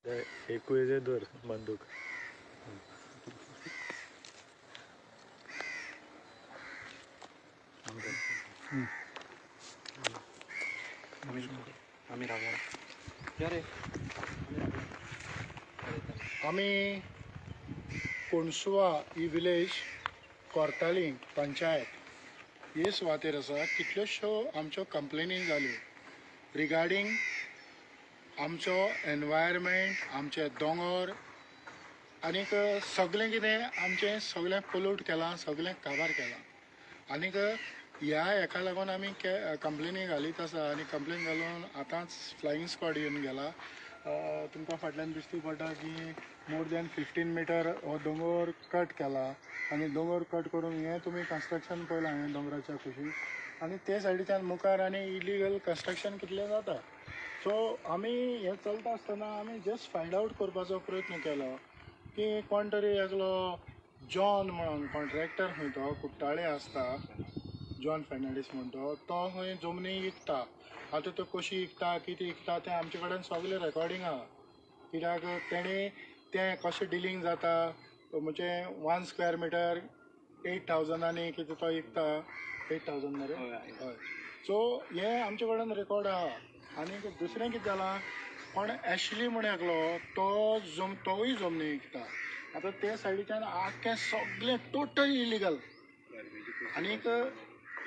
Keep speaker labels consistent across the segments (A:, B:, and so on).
A: एकूय धर बंदूक.
B: आमी कोणसुवा ही विलेज कोर्ताली पंचायत हे सुवातेर आसा. कितल्योश्यो आमच्यो कंप्लेनी जाल्यो रिगार्डींग आमचो एनवायरमेंट, आमचे दोंगर आनीक सगळें कितें आमचें सगळें पोल्यूट केलां, सगळें काबार केलां. आनीक ह्या हेका लागून आमी कंप्लेनी घालीत आसा आनी कंप्लेन घालून आतांच फ्लायींग स्क्वॉड येवन गेला. तुमकां फाटल्यान दिश्टी पडटा की मोर दॅन 15 मिटर हो दोंगर कट केला आनी दोंगर कट करून हें तुमी कन्स्ट्रक्शन पळयलां हें दोंगराच्या कुशीक आनी ते सायडीच्यान मुखार आनी इलिगल कन्स्ट्रक्शन कितलें जाता. सो आमी हें चलता आसतना आमी जस्ट फायंड आवट करपाचो प्रयत्न केलो की कोण तरी एकलो जॉन म्हणून कॉन्ट्रॅक्टर खंय तो कुट्टाळे आसता, जॉन फेर्नांडीस म्हण तो खंय जमनी विकता. आतां तो कशी विकता कितें विकता तें आमचे कडेन सगळें रेकॉर्डिंग आहा. कित्याक तेणें तें कशें डिलींग जाता म्हणजे 1 स्क्वेअर मिटर 8000 आनी कितें तो विकता, 8000 मरे हय. सो हें आमचे कडेन रेकॉर्ड आहा. आनी दुसरें कितें जालां, कोण एशली म्हण एकलो तो तोवूय जमनी विकता. आतां ते सायडीच्यान आख्खें सगळें टोटल इलिगल. आनीक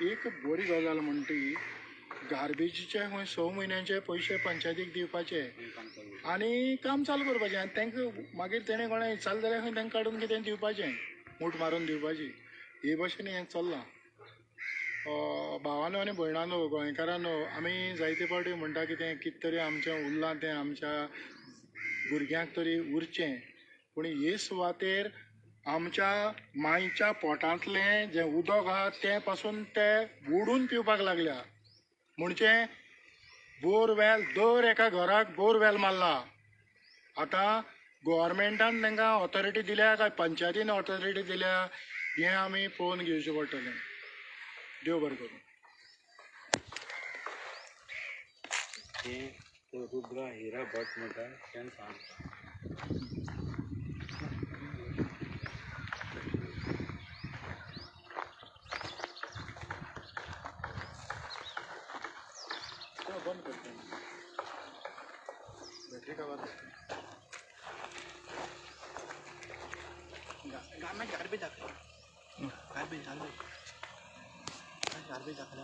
B: एक बरी गजाल म्हणटा ती गार्बेजीचे खंय 6 म्हयन्यांचे पयशे पंचायतीक दिवपाचे आनी काम चालू करपाचें आनी तांकां मागीर तेणें कोणें चालू जाल्यार खंय तांकां काडून कितें दिवपाचें, मूठ मारून दिवपाची. हे भशेन हें चल्लां. भावानो आनी भयणानो, गोंयकारांनो, आमी जायते फावटी म्हणटा कितें कितें तरी आमचें उरलां तें आमच्या भुरग्यांक तरी उरचें, पूण हे सुवातेर आमच्या मायच्या पोटांतलें जें उदक आहा तें पासून ते बुडून पिवपाक लागल्या. म्हणजे बोरवेल दर एका घराक बोरवेल मारला. आतां गोवोरमेंटान तांकां ऑथॉरिटी दिल्या काय पंचायतीन ऑथॉरिटी दिल्या हें आमी पळोवन घेवचें पडटलें. देव बरें करूं.
A: हें रुद्रा हिरा भट म्हणटा तेणें सांगता.
B: बंद करता बॅटरी काबार.
C: गार्बेज दाखय, गार्बेज गार्बेज गार्बेज दाखयला.